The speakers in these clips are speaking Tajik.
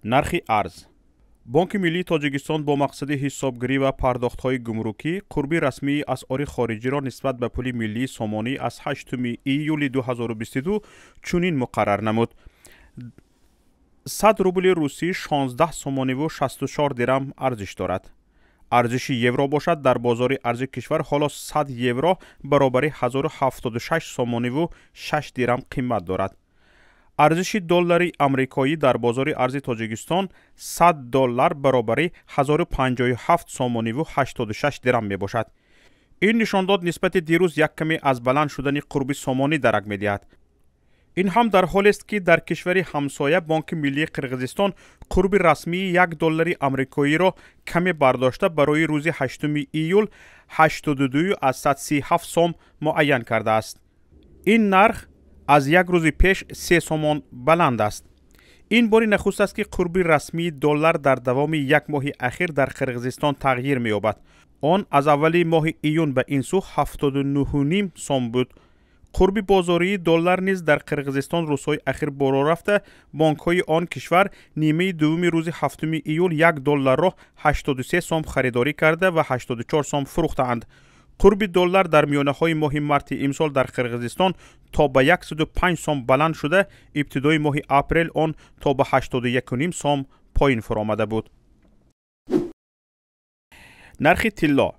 Нархи арз. Бонки миллии Тоҷикистон бо мақсади ҳисобгирӣ ва пардохтҳои гумрукӣ қурби расмии асъори хориҷиро нисбат ба пули миллии сомонӣ аз 8 июли 2022 чунин муқаррар намуд. 100 рубли русӣ 16 сомониву 64 дирам арзиш дорад. Арзиши евро бошад, дар бозори арзи кишвар ҳоло 100 евро баробари 1076 сомониву 6 дирам қимат дорад. Арзиши доллари амрикоӣ дар бозори арзи Тоҷикистон 100 доллар баробари 1057 сомониву 86 дирам мебошад. Ин нишондод нисбати дирӯз як каме аз баланд шудани қурби сомонӣ дарак медиҳад. Ин ҳам дар ҳолест, ки дар кишвари ҳамсоя Бонки миллии Қирғизистон қурби расмии 1 доллари амрикоиро каме бардошта барои рӯзи 8 июл 82,37 сом муайян кардааст. Ин нарх аз як рӯзи пеш 3 сомон баланд аст. Ин бори нахуст аст, ки қурби расмии доллар дар давоми як моҳи ахир дар Қирғизистон тағйир меёбад. Он аз аввали моҳи июн ба ин сӯ 79,5 сом буд. Қурби бозории доллар низ дар Қирғизистон рӯзҳои ахир боло рафта, бонкҳои он кишвар нимаи дуввуми рӯзи 7 июл 1 долларро 83 сом харидорӣ карда ва 84 сом фурӯхтаанд. Қурби доллар дар миёнаҳои моҳи марти имсол дар Қирғизистон то ба 105 сом баланд шуда, ибтидои моҳи апрел он то ба 81,5 сом поин фуромада буд. Нархи тилло.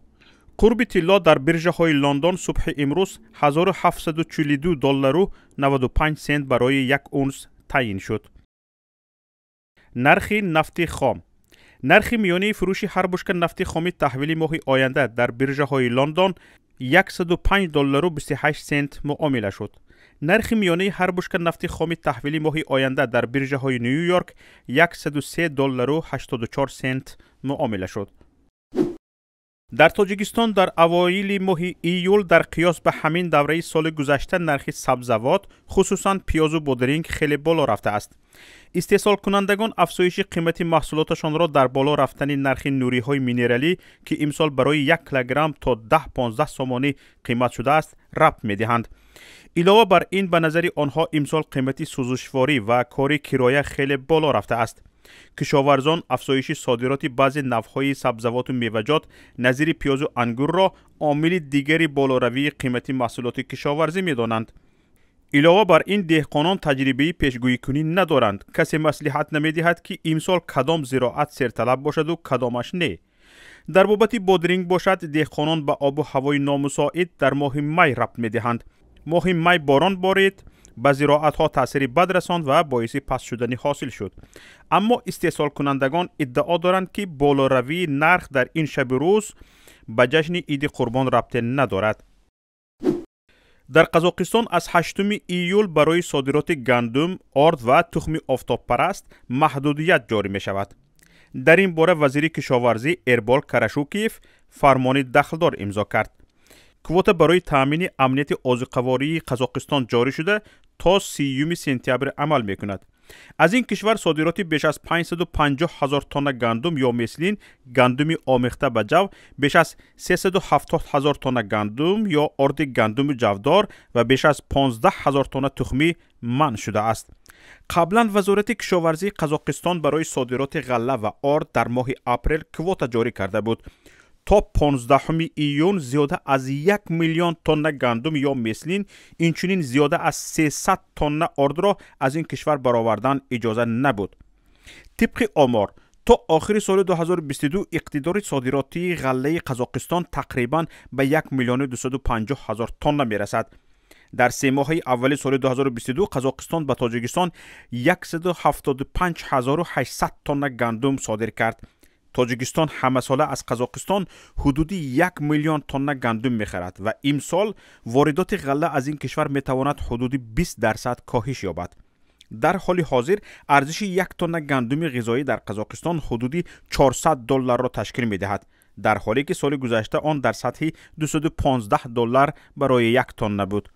Қурби тилло дар биржаҳои Лондон субҳи имрӯз 1742 доллару 95 сент барои як унс таъин шуд. Нархи нафти хом. Нархи миёнаи фурӯши ҳар бушка нафти хоми таҳвили моҳи оянда дар биржаҳои Лондон 105 доллару 28 сент муомила шуд. Нархи миёнаи ҳар бушка нафти хоми таҳвили моҳи оянда дар биржаҳои Нью-Йорк 103 доллару 84 сент муомила шуд. Дар Тоҷикистон дар авоили моҳи июл дар қиёс ба ҳамин давраи соли гузашта нархи сабзавот, хусусан пиёзу бодринг, хеле боло рафтааст. Истеҳсолкунандагон афзоиши қимати маҳсулоташонро дар боло рафтани нархи нуриҳои минералӣ, ки имсол барои 1 килограмм то 10-15 сомонӣ қимат шудааст, рабт медиҳанд. Илова бар ин, ба назари онҳо имсол қимати сӯзишворӣ ва кори кироя хеле боло рафтааст. Кишоварзон афзоиши содироти баъзе навъҳои сабзавоту меваҷот назири пиёзу ангурро омили дигари болоравии қимати маҳсулоти кишоварзӣ медонанд. Илова бар ин, деҳқонон таҷрибаи пешгӯикунӣ надоранд. Касе маслиҳат намедиҳад, ки имсол кадом зироат серталаб бошаду кадомаш не. Дар бобати бодринг бошад, деҳқонон ба обу ҳавои номусоид дар моҳи май рабт медиҳанд. Моҳи май борон борид, ба зироатҳо таъсири бад расонд ва боиси паст шудани ҳосил шуд. Аммо истеҳсолкунандагон иддао доранд, ки болоравии нарх дар ин шаби рӯз ба ҷашни Иди Қурбон рабте надорад. Дар Қазоқистон аз 8 июл барои содироти гандум, орд ва тухми офтобпараст маҳдудият ҷорӣ мешавад. Дар ин бора вазири кишоварзӣ Эрбол Карашукиев фармони дахлдор имзо кард. Квота барои таъмини амнияти озуқавории Қазоқистон ҷорӣ шуда то 30 сентябр амал мекунад. Аз ин кишвар содироти беш аз 550 ҳазор тонна гандум ё меслин, гандуми омехта ба ҷав, беш аз 370 ҳазор тонна гандум ё орди гандуми ҷавдор ва беш аз 15 ҳазор тонна тухмӣ манъ шудааст. Қаблан Вазорати кишоварзии Қазоқистон барои содироти ғалла ва орд дар моҳи апрел квота ҷорӣ карда буд. То 15 июн зиёда аз 1 миллион тонна гандум ё меслин, инчунин зиёда аз 300 тонна ордро аз ин кишвар баровардан иҷоза набуд. Тибқи омор, то охири соли 2022 иқтидори содиротии ғаллаи Қазоқистон тақрибан ба 1 миллиону 250 ҳазор тонна мерасад. Дар се моҳаи аввали соли 2022 Қазоқистон ба Тоҷикистон 175 800 тонна гандум содир кард. Тоҷикистон ҳамасола аз Қазоқистон ҳудуди 1 миллион тонна гандум мехарад ва имсол воридоти ғалла аз ин кишвар метавонад ҳудуди 20% коҳиш ёбад. Дар ҳоли ҳозир арзиши як тонна гандуми ғизоӣ дар Қазоқистон ҳудуди 400 долларро ташкил медиҳад, дар ҳоле ки соли гузашта он дар сатҳи 215 доллар барои як тонна буд.